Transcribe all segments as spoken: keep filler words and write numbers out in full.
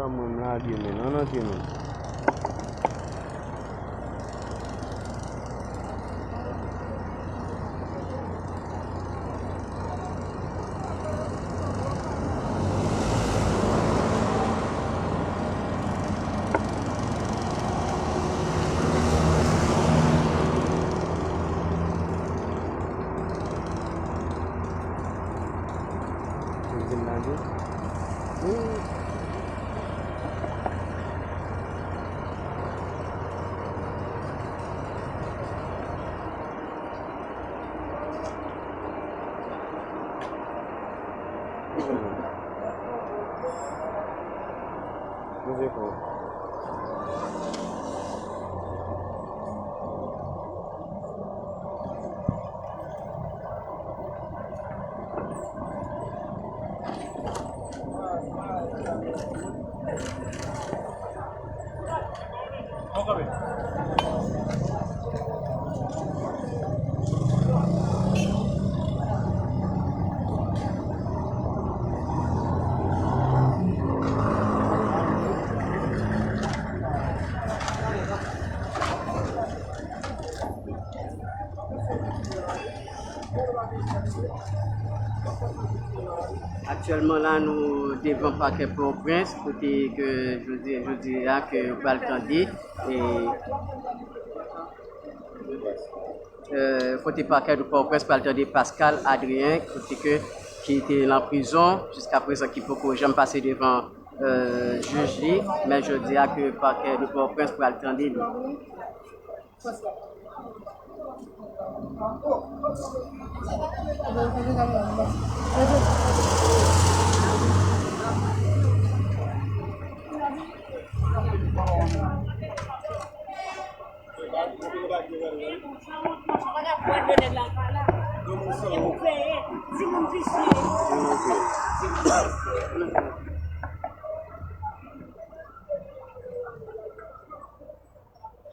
Mwen m lage men nan nan te mwen. Aktyèlman la, nou devan pakè Pòtoprens, kote ke jodi, jodi a ke yo pral tande, e, e, kote pakè de Pòtoprens pral tande Pascal Adrien, kote ke, ki te nan prizon jiska prezan, ki poko janm pase devan, e, jij li, men jodi a ke pakè de Pòtoprens pral tande li.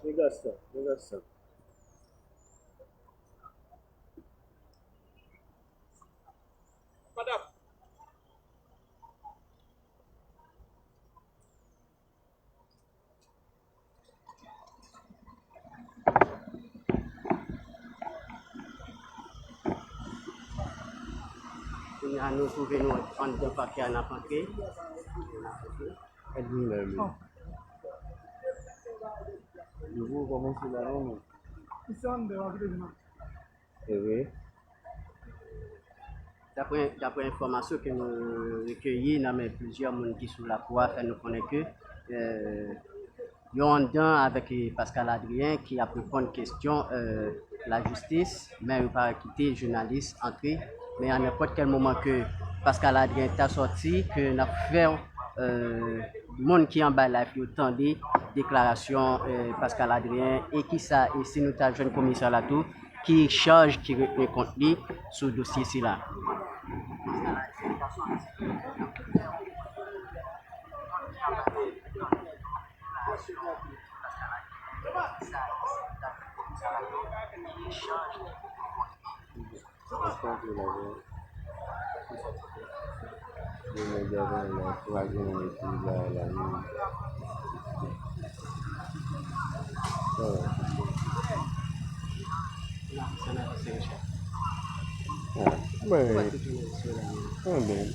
Nèg sa, nèg sa. Kounye a, nou twouve nou anndan pakè a, n ap antre. Èd nou menm. Yo pou kòmanse la, non, non. Ehe. Daprè, daprè enfòmasyon ke nou rekeyi nan men plizyè moun ki sou lakou a, fè nou konnen ke, e, yo anndan avèk, e, Pascal Adrien ki ap reponn kesyon, e, lajistis, men yo pa kite jounalis antre. Men a nenpòt kèl moman ke Pascal Adrien ta sòti, ke n ap fè, e, moun ki anba live yo tande deklarasyon, e, Pascal Adrien, e kisa, e si nou ta jwenn komisè la tou, ki chaj ki retni kont li sou dosye sila. Yo nèg yo pran la, pa gen anyen pou bagay la, non. Ah, mwen, mwen, mwen. Mwen, mwen.